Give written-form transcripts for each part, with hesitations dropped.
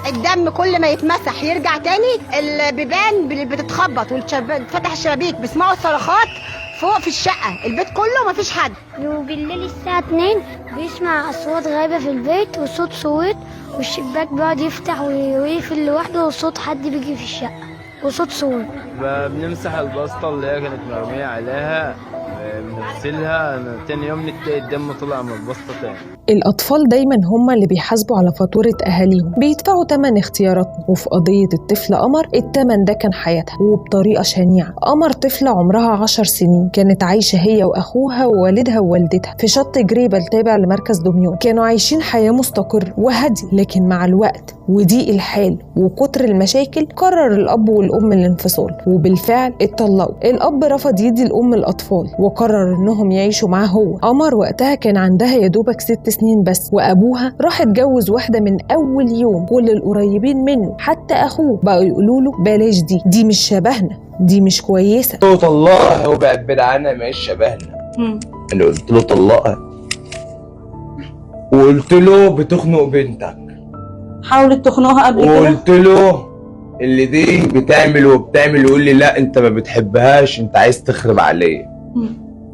الدم كل ما يتمسح يرجع تاني، البيبان بتتخبط وفتح الشبابيك بيسمعوا الصرخات فوق في الشقة، البيت كله مفيش حد. وبالليل الساعة 2 بيسمع أصوات غريبة في البيت وصوت صويت، والشباك بيقعد يفتح ويقفل لوحده، وصوت حد بيجي في الشقة وصوت صوت. بنمسح البسطة اللي هي كانت مرمية عليها، بنغسلها، تاني يوم نتلاقي الدم طلع من البسطة تاني. الأطفال دايما هم اللي بيحاسبوا على فاتورة أهاليهم، بيدفعوا تمن اختياراتهم. وفي قضية الطفل قمر التمن ده كان حياتها، وبطريقة شنيعة. قمر طفلة عمرها 10 سنين، كانت عايشة هي وأخوها ووالدها ووالدتها في شط جريبة التابع لمركز دمياط. كانوا عايشين حياة مستقرة وهادية، لكن مع الوقت وضيق الحال وكتر المشاكل قرر الأب والأم الانفصال، وبالفعل اتطلقوا. الأب رفض يدي الأم الأطفال وقرر إنهم يعيشوا معاه هو. قمر وقتها كان عندها يا دوبك 6 سنين بس، وأبوها راح اتجوز واحدة من أول يوم. كل القريبين منه حتى أخوه بقوا يقولوا له بلاش دي مش شبهنا، دي مش كويسة. قلت له طلقها، هو بقى عنها ما هيش شبهنا. أنا قلت له طلقها، وقلت له بتخنق بنتك، حاولت تخنقها قبل كده، وقلت له اللي دي بتعمل وبتعمل، ويقول لي لا انت ما بتحبهاش، انت عايز تخرب عليا.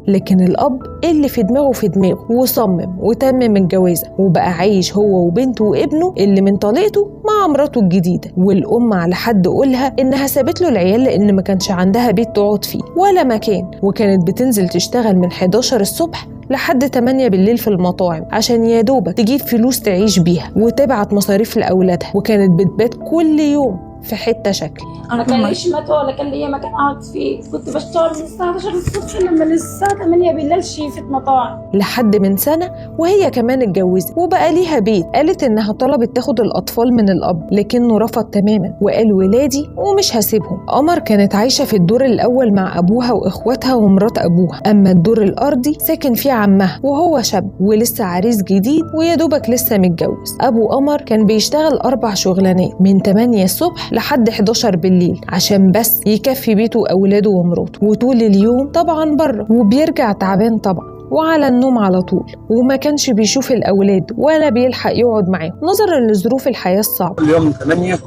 لكن الأب اللي في دماغه في دماغه، وصمم وتمم الجوازة، وبقى عايش هو وبنته وابنه اللي من طليقته مع مراته الجديدة. والأم على حد قولها إنها سابت له العيال لأن ما كانش عندها بيت تقعد فيه ولا مكان، وكانت بتنزل تشتغل من 11 الصبح لحد 8 بالليل في المطاعم عشان يا دوبك تجيب فلوس تعيش بيها وتبعت مصاريف لأولادها، وكانت بتبات كل يوم في حتة شكل. ما كان ليش مكان ولا كان ليا مكان اقعد فيه، كنت بشتغل من الساعة 11 الصبح لما للساعة 8 بالليل شيفة مطاعم. لحد من سنة وهي كمان اتجوزت وبقى ليها بيت. قالت انها طلبت تاخد الاطفال من الاب لكنه رفض تماما وقال ولادي ومش هسيبهم. قمر كانت عايشه في الدور الاول مع ابوها واخواتها ومرات ابوها، اما الدور الارضي ساكن فيه عمها وهو شاب ولسه عريس جديد ويا دوبك لسه متجوز. ابو قمر كان بيشتغل 4 شغلانات من 8 الصبح لحد 11 بالليل عشان بس يكفي بيته واولاده ومراته، وطول اليوم طبعا بره، وبيرجع تعبان طبعا وعلى النوم على طول، وما كانش بيشوف الاولاد ولا بيلحق يقعد معاهم نظرا لظروف الحياة الصعبة. كل يوم من 8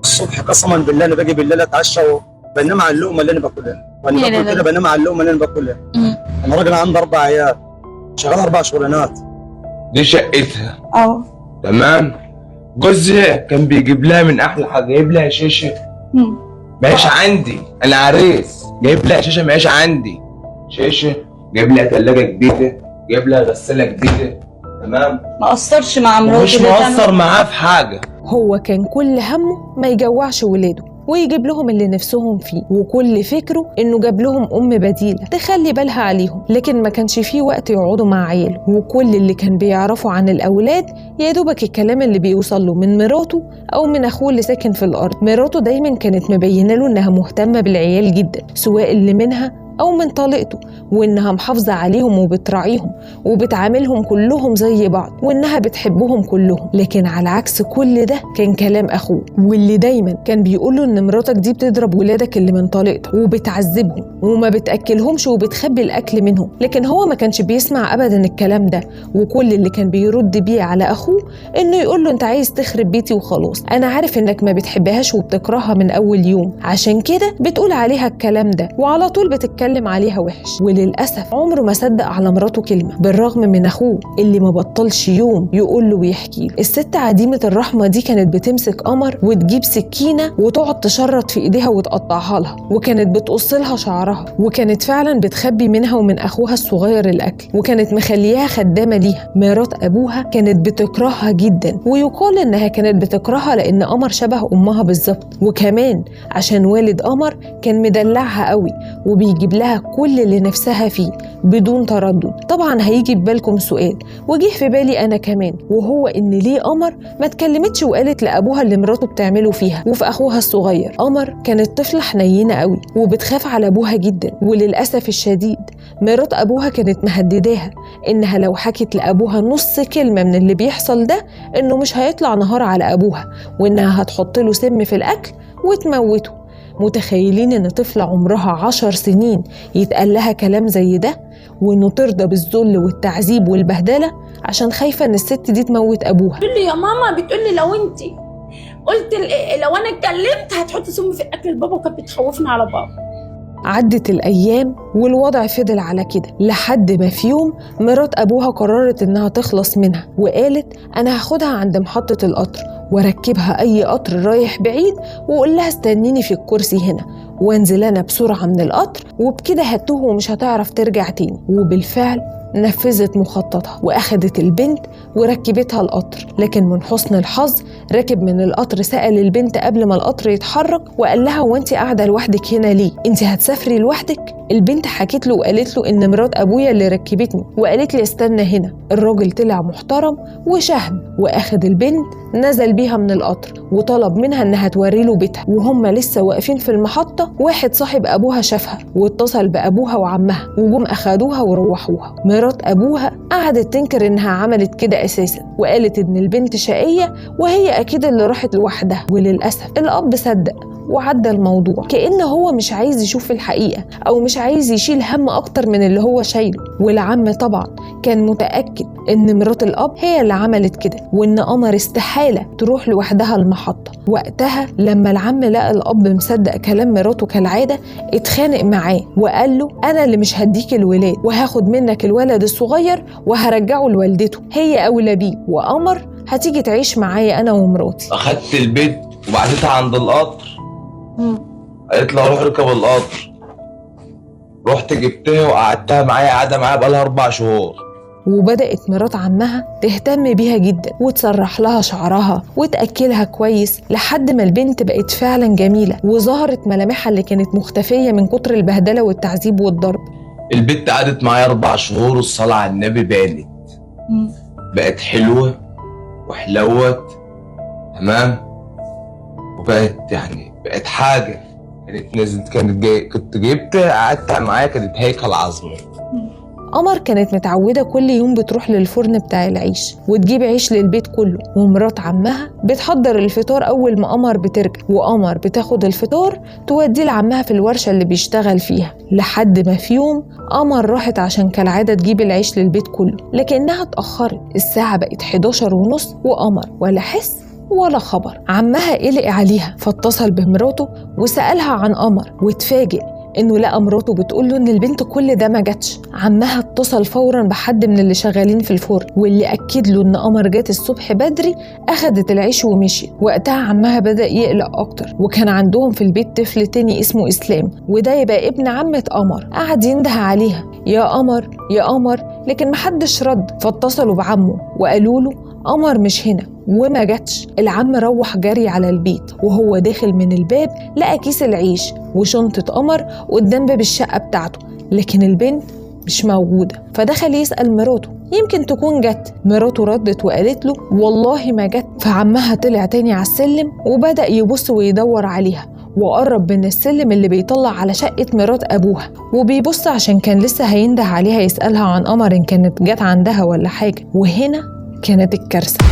الصبح قسما بالله انا باجي بالليل اتعشى وبنام على اللقمة اللي انا باكلها، وانا باكل كده بنام على اللقمة اللي انا باكلها. انا راجل عندي 4 عيال، شغال 4 شغلانات. دي شقتها. تمام. جوزها كان بيجيب لها من احلى حاجة، جايب لها شاشة ماهيش عندي، انا عريس، جايب لها شاشة ماهيش عندي، شاشة، جايب لها ثلاجه جديدة، جايب لها غسالة جديدة. تمام. ما قصرش مع مراته، مش مقصر معاه في حاجة. هو كان كل همه ما يجوعش ولاده ويجيب لهم اللي نفسهم فيه، وكل فكرة انه جاب لهم ام بديله تخلي بالها عليهم، لكن ما كانش فيه وقت يقعدوا مع عياله. وكل اللي كان بيعرفه عن الاولاد يا دوبك الكلام اللي بيوصل له من مراته او من اخوه اللي ساكن في الارض. مراته دايما كانت مبينة له انها مهتمة بالعيال جدا، سواء اللي منها أو من طليقته، وإنها محافظة عليهم وبتراعيهم وبتعاملهم كلهم زي بعض، وإنها بتحبهم كلهم. لكن على عكس كل ده كان كلام أخوه، واللي دايما كان بيقوله إن مراتك دي بتضرب ولادك اللي من طليقتك وبتعذبهم وما بتأكلهمش وبتخبي الأكل منهم. لكن هو ما كانش بيسمع أبدا الكلام ده، وكل اللي كان بيرد بيه على أخوه إنه يقول له أنت عايز تخرب بيتي وخلاص، أنا عارف إنك ما بتحبهاش وبتكرهها من أول يوم، عشان كده بتقول عليها الكلام ده، وعلى طول بتتكلم عليها وحش. وللأسف عمره ما صدق على مراته كلمة، بالرغم من أخوه اللي ما بطلش يوم يقول له ويحكي له. الست عديمة الرحمة دي كانت بتمسك قمر وتجيب سكينة وتقعد تشرط في إيديها وتقطعها لها، وكانت بتقص لها شعرها، وكانت فعلا بتخبي منها ومن أخوها الصغير الأكل، وكانت مخلياها خدامة ليها. مرات أبوها كانت بتكرهها جدا، ويقال إنها كانت بتكرهها لأن قمر شبه أمها بالظبط، وكمان عشان والد قمر كان مدلعها قوي وبيجيب لها كل اللي نفسها فيه بدون تردد. طبعا هيجي ببالكم سؤال وجه في بالي انا كمان، وهو ان ليه قمر ما اتكلمتش وقالت لابوها اللي مراته بتعمله فيها وفي اخوها الصغير؟ قمر كانت طفله حنينه قوي وبتخاف على ابوها جدا، وللاسف الشديد مرات ابوها كانت مهدداها انها لو حكت لابوها نص كلمة من اللي بيحصل ده انه مش هيطلع نهار على ابوها، وانها هتحط له سم في الاكل وتموته. متخيلين ان طفلة عمرها 10 سنين يتقال لها كلام زي ده، وانه ترضى بالذل والتعذيب والبهدلة عشان خايفة ان الست دي تموت ابوها؟ بتقول لي يا ماما، بتقول لي لو انت قلت لو انا اتكلمت هتحط سم في الاكل لبابا، وكانت بتخوفنا على بابا. عدت الأيام والوضع فضل على كده، لحد ما في يوم مرات أبوها قررت إنها تخلص منها، وقالت أنا هاخدها عند محطة القطر واركبها أي قطر رايح بعيد، وأقول لها استنيني في الكرسي هنا وانزل أنا بسرعة من القطر، وبكده هتوه ومش هتعرف ترجع تاني. وبالفعل نفذت مخططها وأخدت البنت وركبتها القطر، لكن من حسن الحظ راكب من القطر سأل البنت قبل ما القطر يتحرك وقال لها وانت قاعدة لوحدك هنا ليه؟ انت هتسافري لوحدك؟ البنت حكت له وقالت له ان مرات ابويا اللي ركبتني وقالت لي استنى هنا. الراجل طلع محترم وشهم واخد البنت نزل بيها من القطر وطلب منها انها توري له بيتها. وهم لسه واقفين في المحطة واحد صاحب ابوها شافها واتصل بابوها وعمها وجم اخدوها وروحوها. مرات ابوها قعدت تنكر انها عملت كده اساسا وقالت ان البنت شقية وهي اكيد اللي راحت لوحدها، وللاسف الاب صدق وعدى الموضوع كأنه هو مش عايز يشوف الحقيقة أو مش عايز يشيل هم أكتر من اللي هو شايله. والعم طبعا كان متأكد إن مرات الأب هي اللي عملت كده وإن قمر استحالة تروح لوحدها المحطة. وقتها لما العم لقى الأب مصدق كلام مراته كالعادة اتخانق معاه وقال له أنا اللي مش هديك الولاد وهاخد منك الولد الصغير وهرجعه لوالدته، هي أولى بيه، وقمر هتيجي تعيش معايا أنا ومراتي. أخدت البيت وبعتتها عند القطر، قالت لها روح اركب القطر، رحت جبتها وقعدتها معايا، قاعدة معايا بقالها 4 شهور. وبدأت مرات عمها تهتم بيها جدا وتسرح لها شعرها وتأكلها كويس لحد ما البنت بقت فعلا جميلة وظهرت ملامحها اللي كانت مختفية من كتر البهدلة والتعذيب والضرب. البنت قعدت معايا 4 شهور والصلاة على النبي بانت، بقت حلوة وحلوت تمام، وبقت يعني بقت حاجة. كانت نزلت كانت جاي كنت جبتها قعدت معايا كانت هيكل عظمي. قمر كانت متعودة كل يوم بتروح للفرن بتاع العيش وتجيب عيش للبيت كله، ومرات عمها بتحضر الفطار أول ما قمر بترجع، وقمر بتاخد الفطار توديه لعمها في الورشة اللي بيشتغل فيها. لحد ما في يوم قمر راحت عشان كالعادة تجيب العيش للبيت كله، لكنها اتأخرت، الساعة بقت 11:30 وقمر ولا حس ولا خبر. عمها قلق عليها فاتصل بمراته وسألها عن قمر، واتفاجئ انه لقى مراته بتقول له ان البنت كل ده ما جاتش. عمها اتصل فورا بحد من اللي شغالين في الفرن واللي اكد له ان قمر جات الصبح بدري اخدت العيش ومشيت. وقتها عمها بدا يقلق اكتر، وكان عندهم في البيت طفل تاني اسمه اسلام وده يبقى ابن عمه قمر. قعد ينده عليها يا قمر يا قمر، لكن محدش رد. فاتصلوا بعمه وقالوا له قمر مش هنا وما جاتش. العم روح جري على البيت، وهو داخل من الباب لقى كيس العيش وشنطة قمر قدام باب الشقة بتاعته، لكن البنت مش موجودة. فدخل يسأل مراته يمكن تكون جت. مراته ردت وقالت له والله ما جت. فعمها طلع تاني على السلم وبدأ يبص ويدور عليها، وقرب من السلم اللي بيطلع على شقة مرات أبوها وبيبص عشان كان لسه هينده عليها يسألها عن قمر إن كانت جت عندها ولا حاجة. وهنا كانت الكارثة.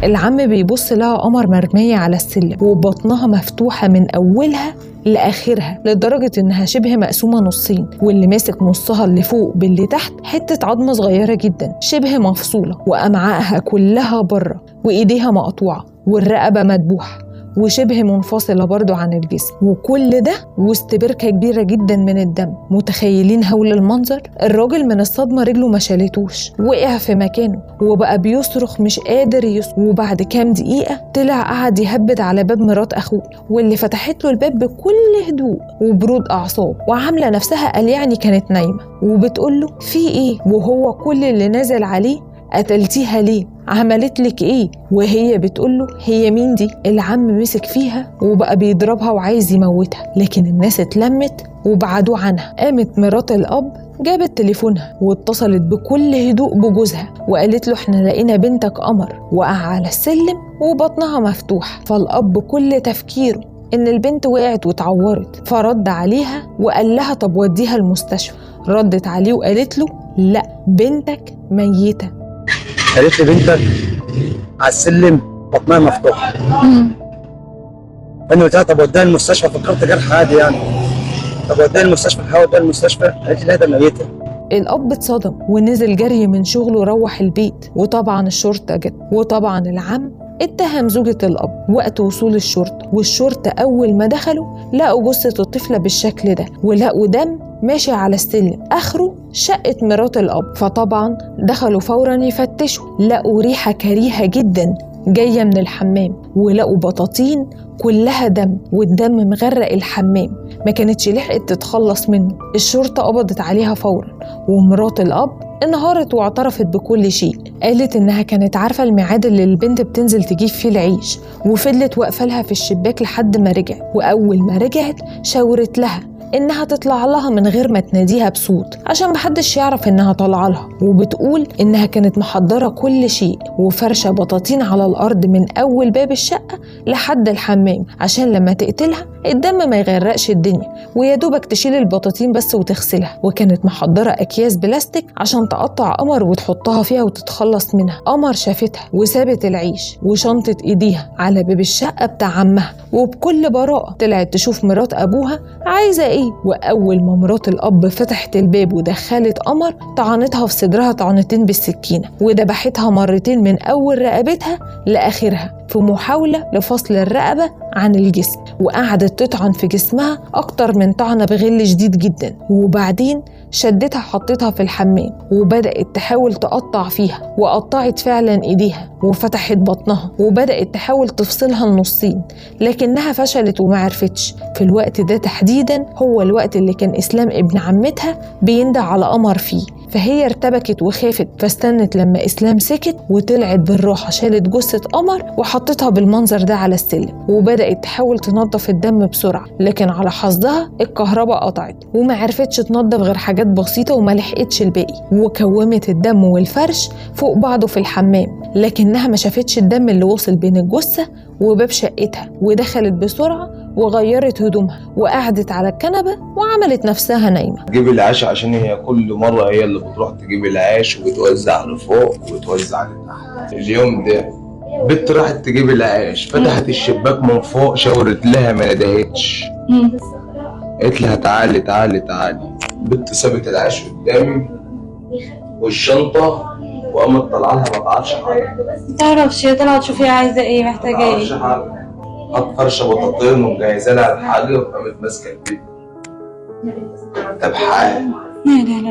العم بيبص لها قمر مرمية على السلم وبطنها مفتوحة من أولها لآخرها لدرجة إنها شبه مقسومة نصين، واللي ماسك نصها اللي فوق باللي تحت حتة عظمة صغيرة جدا شبه مفصولة، وأمعائها كلها بره، وإيديها مقطوعة، والرقبة مدبوحة وشبه منفصلة برضو عن الجسم، وكل ده وسط بركة كبيرة جدا من الدم. متخيلين هول المنظر؟ الراجل من الصدمة رجله ما شالتوش، وقع في مكانه وبقى بيصرخ مش قادر يصرخ. وبعد كام دقيقة طلع قعد يهبد على باب مرات أخوه، واللي فتحت له الباب بكل هدوء وبرود أعصاب وعاملة نفسها قال يعني كانت نايمة، وبتقول له في إيه؟ وهو كل اللي نازل عليه قتلتيها ليه؟ عملت لك ايه؟ وهي بتقوله هي مين دي؟ العم مسك فيها وبقى بيضربها وعايز يموتها، لكن الناس اتلمت وبعدوه عنها. قامت مرات الاب جابت تليفونها واتصلت بكل هدوء بجوزها وقالت له احنا لقينا بنتك قمر وقع على السلم وبطنها مفتوح. فالاب كل تفكيره ان البنت وقعت واتعورت، فرد عليها وقال لها طب وديها المستشفى. ردت عليه وقالت له لا، بنتك ميته. قالت لي بنتك على السلم بطنها مفتوحة. فانا قلت لها طب وديها المستشفى، فكرت جرح عادي يعني، طب وديها المستشفى، حاول وديها المستشفى. قالت لي لا ده ميته. الاب اتصدم ونزل جري من شغله وروح البيت، وطبعا الشرطة جت، وطبعا العم اتهم زوجة الأب وقت وصول الشرطة، والشرطة أول ما دخلوا لقوا جثة الطفلة بالشكل ده، ولقوا دم ماشي على السلم آخره شقة مرات الأب. فطبعا دخلوا فورا يفتشوا، لقوا ريحة كريهة جدا جاية من الحمام، ولقوا بطاطين كلها دم، والدم مغرق الحمام، ما كانتش لحقت تتخلص منه. الشرطة قبضت عليها فورا، ومرات الأب انهارت واعترفت بكل شيء. قالت إنها كانت عارفة الميعاد اللي البنت بتنزل تجيب فيه العيش، وفضلت واقفة لها في الشباك لحد ما رجعت، وأول ما رجعت شاورت لها إنها تطلع لها من غير ما تناديها بصوت عشان محدش يعرف إنها طالعة لها. وبتقول إنها كانت محضرة كل شيء وفرشة بطاطين على الأرض من أول باب الشقة لحد الحمام، عشان لما تقتلها الدم ما يغرقش الدنيا، ويا دوبك تشيل البطاطين بس وتغسلها. وكانت محضرة أكياس بلاستيك عشان تقطع قمر وتحطها فيها وتتخلص منها. قمر شافتها وسابت العيش وشنطة إيديها على باب الشقة بتاع عمها، وبكل براءة طلعت تشوف مرات أبوها عايزة إيه. وأول ما مرات الأب فتحت الباب ودخلت قمر، طعنتها في صدرها طعنتين بالسكينة، وذبحتها مرتين من أول رقبتها لآخرها في محاولة لفصل الرقبة عن الجسم، وقعدت تطعن في جسمها أكتر من طعنة بغل شديد جدا. وبعدين شدتها حطتها في الحمام وبدأت تحاول تقطع فيها، وقطعت فعلا إيديها وفتحت بطنها وبدأت تحاول تفصلها النصين، لكنها فشلت ومعرفتش. في الوقت ده تحديدا هو الوقت اللي كان إسلام ابن عمتها بيندى على قمر فيه، فهي ارتبكت وخافت، فاستنت لما إسلام سكت وطلعت بالراحة، شالت جثة قمر وحطتها بالمنظر ده على السلم، وبدأت تحاول تنظف الدم بسرعة، لكن على حظها الكهرباء قطعت وما عرفتش تنظف غير حاجات بسيطة وما لحقتش الباقي، وكومت الدم والفرش فوق بعضه في الحمام، لكنها ما شافتش الدم اللي وصل بين الجثة وباب شقتها، ودخلت بسرعة وغيرت هدومها وقعدت على الكنبة وعملت نفسها نايمة. تجيب العيش عشان هي كل مرة هي اللي بتروح تجيب العيش وبتوزع لفوق وبتوزع لتحت. اليوم ده بنت راحت تجيب العيش، فتحت الشباك من فوق، شاورت لها ما ندهتش، قالت لها تعالي تعالي تعالي. بنت سابت العيش قدامي والشنطة وقامت طالعة لها، ما تعرفش حاجة، ما تعرفش هي طلعت تشوف هي عايزة ايه، محتاجة ما تعرفش ايه. حاجة، حط فرشة بطاطين ومجهزة لها الحاجة وقامت ماسكة البيت ذبحها.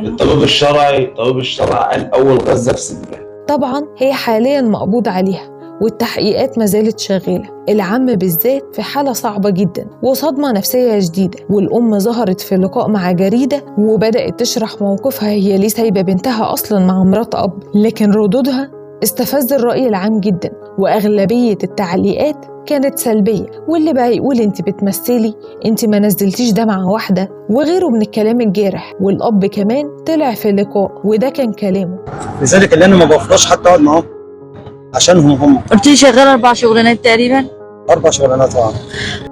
الطبيب الشرعي قال أول غزة في صدرها. طبعا هي حاليا مقبوض عليها والتحقيقات ما زالت شغالة. العم بالذات في حالة صعبة جدا وصدمة نفسية شديدة، والأم ظهرت في لقاء مع جريدة وبدأت تشرح موقفها، هي ليه سايبة بنتها أصلا مع مرات أب، لكن ردودها استفز الرأي العام جدا، وأغلبية التعليقات كانت سلبية، واللي بقى يقول انت بتمثلي، انت ما نزلتيش دمعة واحدة، وغيره من الكلام الجارح. والأب كمان طلع في اللقاء وده كان كلامه. لذلك اللي انا ما بفضلش حتى اقعد معاهم عشانهم هم. قلت لي شغال 4 شغلانات تقريبا. 4 شغلانات اه.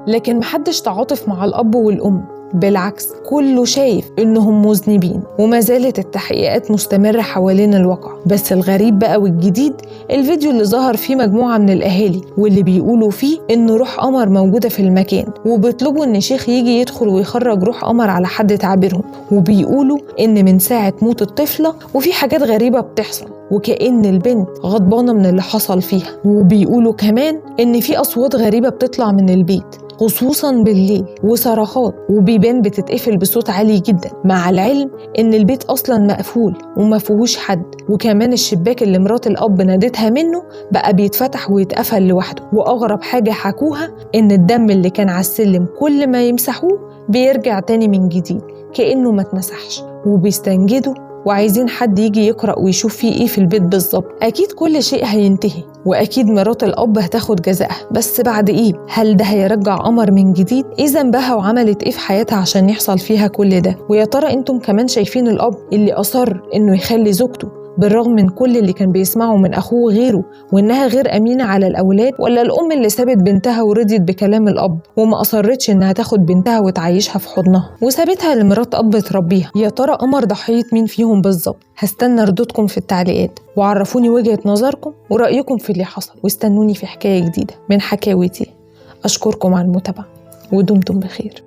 لكن محدش تعاطف مع الأب والأم، بالعكس كله شايف إنهم مذنبين، وما زالت التحقيقات مستمرة حوالين الواقع. بس الغريب بقى والجديد الفيديو اللي ظهر فيه مجموعة من الأهالي واللي بيقولوا فيه إن روح قمر موجودة في المكان، وبيطلبوا إن شيخ يجي يدخل ويخرج روح قمر على حد تعبيرهم، وبيقولوا إن من ساعة موت الطفلة وفي حاجات غريبة بتحصل، وكأن البنت غضبانة من اللي حصل فيها. وبيقولوا كمان إن في أصوات غريبة بتطلع من البيت خصوصا بالليل، وصرخات، وبيبان بتتقفل بصوت عالي جدا، مع العلم ان البيت اصلا مقفول وما فيهوش حد. وكمان الشباك اللي مرات الاب نادتها منه بقى بيتفتح ويتقفل لوحده. واغرب حاجه حكوها ان الدم اللي كان على السلم كل ما يمسحوه بيرجع تاني من جديد كانه ما اتمسحش. وبيستنجدوا وعايزين حد يجي يقرأ ويشوف فيه ايه في البيت بالظبط. اكيد كل شيء هينتهي، واكيد مرات الاب هتاخد جزاءها، بس بعد ايه؟ هل ده هيرجع قمر من جديد؟ ايه ذنبها وعملت ايه في حياتها عشان يحصل فيها كل ده؟ ويا ترى انتم كمان شايفين الاب اللي اصر انه يخلي زوجته بالرغم من كل اللي كان بيسمعه من أخوه وغيره وإنها غير أمينة على الأولاد، ولا الأم اللي سابت بنتها ورضيت بكلام الأب وما أصرتش إنها تاخد بنتها وتعيشها في حضنها وسابتها لمرات أب تربيها؟ يا ترى قمر ضحية مين فيهم بالظبط؟ هستنى ردودكم في التعليقات وعرفوني وجهة نظركم ورأيكم في اللي حصل، واستنوني في حكاية جديدة من حكاوتي. أشكركم على المتابعة ودمتم بخير.